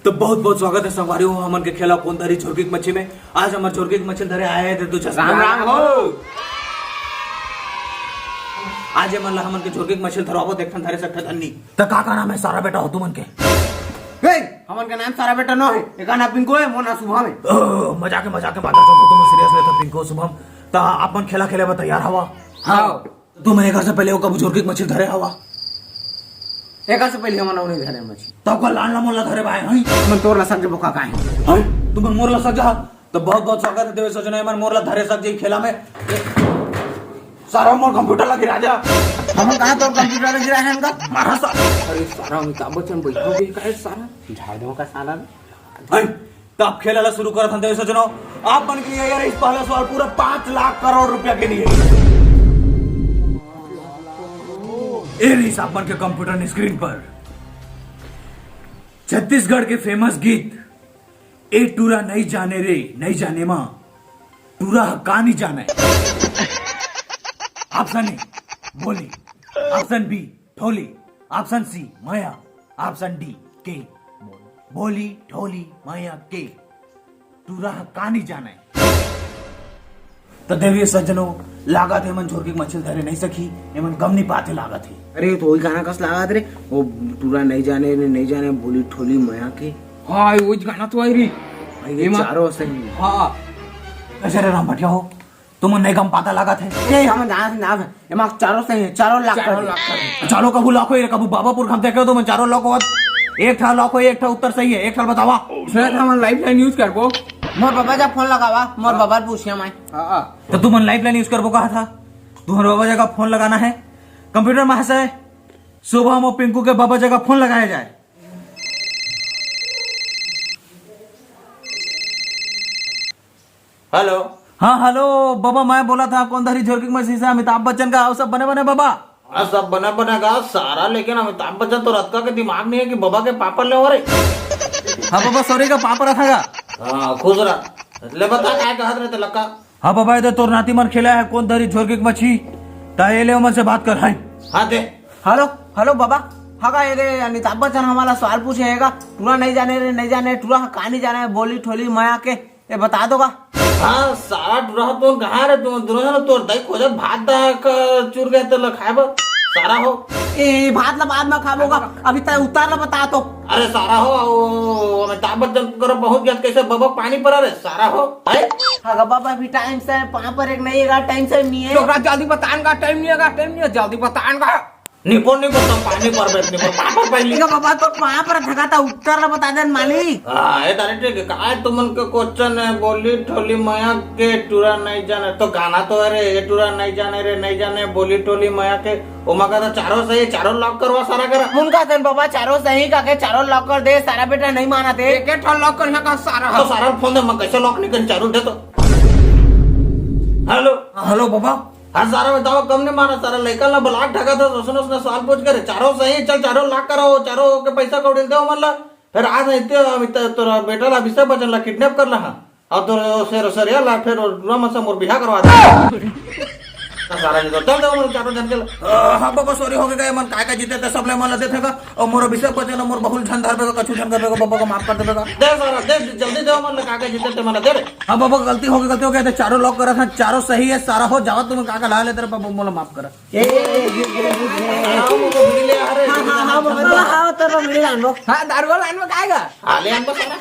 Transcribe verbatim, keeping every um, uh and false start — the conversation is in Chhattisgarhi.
तो बहुत बहुत स्वागत है संगवारी हो हमन के खेला कोन धरी झुरकी के मछली में। आज हमर झुरकी के मछली धरे आए हे तो राम राम हो। आज हमन ला हमन के झुरकी के मछली धरवाबो, देखथन धरे सकथे धन्नी। त का का नाम है सारा बेटा हो तुमन के? ए, हमन के नाम सारा बेटा नो है, एकर नाम पिंकू है, मोर नाम शुभम है। ओ, मजाक है, मजाक है, माता सब तुम सीरियस लेते पिंकू शुभम। त आप मन खेला खेले बर तैयार हवा? हाँ। तुमन एकर से पहले वो कभू झुरकी के मछली धरे हवा? एकर से पहले हमन नहीं धरे मछली। तब का लान ला मोला धरे बाय हई? हमन तोर ला सक जबो का काहे? हई? तुमन मोर ला सक जा? तो बहुत बहुत स्वागत है देवे सजनो, हमन मोर ला धरे सक जाई खेला में। सारा मोर कंप्यूटर ला गिरा जा। हमन कहाँ तोर कंप्यूटर ला गिरा है हमका? मारा सा। अरे सारा अमिताभ बच्चन बैठा भी का है सारा? झाड़ दो का साला। हई? त आप खेला ला शुरू करत हन देवे सजनो। आप मन के लिए यार इस पहला सवाल पूरा पाँच लाख करोड़ रुपया के लिए। ए रहीस आप मन के कंप्यूटर स्क्रीन पर छत्तीसगढ़ के फेमस गीत ए टूरा नइ जाने रे, नइ जाने मा टूरा ह का नइ जाने। ऑप्शन ए बोली, ऑप्शन बी ठोली, ऑप्शन सी मया, ऑप्शन डी के बोली ठोली मया के टूरा ह का नइ जाने। त देवी सज्जनो, लागत हे एमन झोरकी के मछली धरे नइ सकी, एमन गम नइ पाथे लागत हे। अरे, तो वही गाना कस लागत रे, वो टूरा नइ जाने रे, नइ जाने, बोली ठोली मया के। हाँ, वही गाना तो आई रही। भाई, ये एमा चारों सही। हाँ। कैसे रे राम भटिया हो, तुमन नइ गम पाथा लागत हे। ए, हम जाना से ना, एमा चारों सही है, चारों लाख कर दे। चारों कभू लॉक होई रे, कभू बाबापुर हम देखे हो तुमन चारों लॉक होत। एक ठा लॉक होई, एक ठा उत्तर सही है, एक ठा बतावा। सर, हमन लाइफलाइन यूज करबो। मोर बाबा जा फोन लगावा, मोर बाबा ल पूछिया मैं। हाँ, हाँ। तो तुमन लाइफलाइन यूज करबो कहा था, तुम्हारे बाबा जगह फोन लगाना है। कंप्यूटर महाशय, शुभम और पिंकू के बाबा जगह फोन लगाया जाए। हेलो। हाँ, हेलो बाबा, मैं बोला था कोन धरी झोरकी मछली से अमिताभ बच्चन का, आओ सब बने बने बाबा। हाँ, सब बने बने गा सारा, लेकिन अमिताभ बच्चन तो रतका के दिमाग नहीं है कि बाबा के पापा ले हो रे। हाँ बाबा, सॉरी का पापा रहा था का। हाँ, खुश रहा। ले बता, काय कहत रहे ते लक्का? हाँ बाबा, ये दे तोर नाती मन खेला है कोन धरी झोरकी मछली, ता ये ले ओमन से बात कर। हाँ। हाँ दे। हेलो, हेलो बाबा। हाँ का, ये दे अमिताभ बच्चन हमला सवाल पूछे है का, टूरा नइ जाने रे, नइ जाने, टूरा ह का नइ जाने, बोली ठोली मया के, ये बता दो का। हाँ, सारा टूरा ह तो कहाँ रे, तुम दोनों जन तोर दाई खोजत भात दा क चूर गए तो ल खाए बर, सारा हो। ए, भात ला बाद में खाबो का, अभी तय उत्तर ला बता तो। अरे सारा हो, वो अमिताभ बच्चन करो पहुंच गया, कैसे बबक पानी पड़ा रे, सारा हो। है? हाँ गा बाबा, अभी टाइम से पाँव पर एक नहीं है, टाइम से नहीं है। तो जल्दी बतान का टाइम नहीं है, टाइम नहीं है, जल्दी बतान का। निपोर, निपोर, तो पानी पर बैठ, निपोर, पानी पर बैठ, ठीक है बाबा, तो पाँव पर थका था, उत्तर ला बता देन मालिक। हाँ, ये तारे ठीक है, काय तुमन के क्वेश्चन है, बोली ठोली मया के टूरा नहीं जाने, तो गाना तो है रे, ये टूरा नहीं जाने रे, नहीं जाने, बोली ठोली मया के, ओमा का तो चारों सही, चारों लॉक करवा सारा करा। मुन का देन बाबा, चारों सही का के चारों लॉक कर दे, सारा बेटा नहीं माना थे। एक एक ठो लॉक कर यहाँ का सारा। तो सारा फोन दे, मैं कैसे लॉक नहीं कर, चारों दे तो। हेलो। हाँ, हेलो बाबा। हाँ, सारा बताओ, कम नहीं मारा, सारा लइका ला ब्लॉक ठगा था, उसने, उसने सवाल पूछ करे, चारों सही, चल, चारों लाख कराओ, चारों के पैसा कौड़ी दे मन ला। फिर आज इतने, अभी त-, तोरा बेटा ला अभिषेक बच्चन ला किडनैप कर ला, हाँ। और तोर सर, सर, यार ला, फिर टूरा मन से मोर बिहा करवा दे। सारा जी तो चल दे, मन चारों जन के ला। अ, हाँ बाबा, सॉरी, हो गया, मन काय का जीते थे, सब ले मन ला देथे का। और मोर अभिषेक बच्चन, मोर बहुत झन धरबे का, कछु झन करबे का, बाबा का माफ कर देबे का। दे सारा, दे, जल्दी दे, मन ला काय का जीते थे, मन ला दे रे। हाँ बाबा, गलती हो गई, गलती हो गई, तो चारों लॉक करा था, चारों सही है, सारा हो जावा, तुम का का ला लेते रहे, बाबा, मोला माफ करा। ए, ए, ए, ए, ए, ए, ए। हाँ, हाँ, हाँ, बाबा। हाँ, हाँ, तो मिल लान वो। हाँ, दारू वाला लान में काहेगा? हाँ, ले आन बस सारा।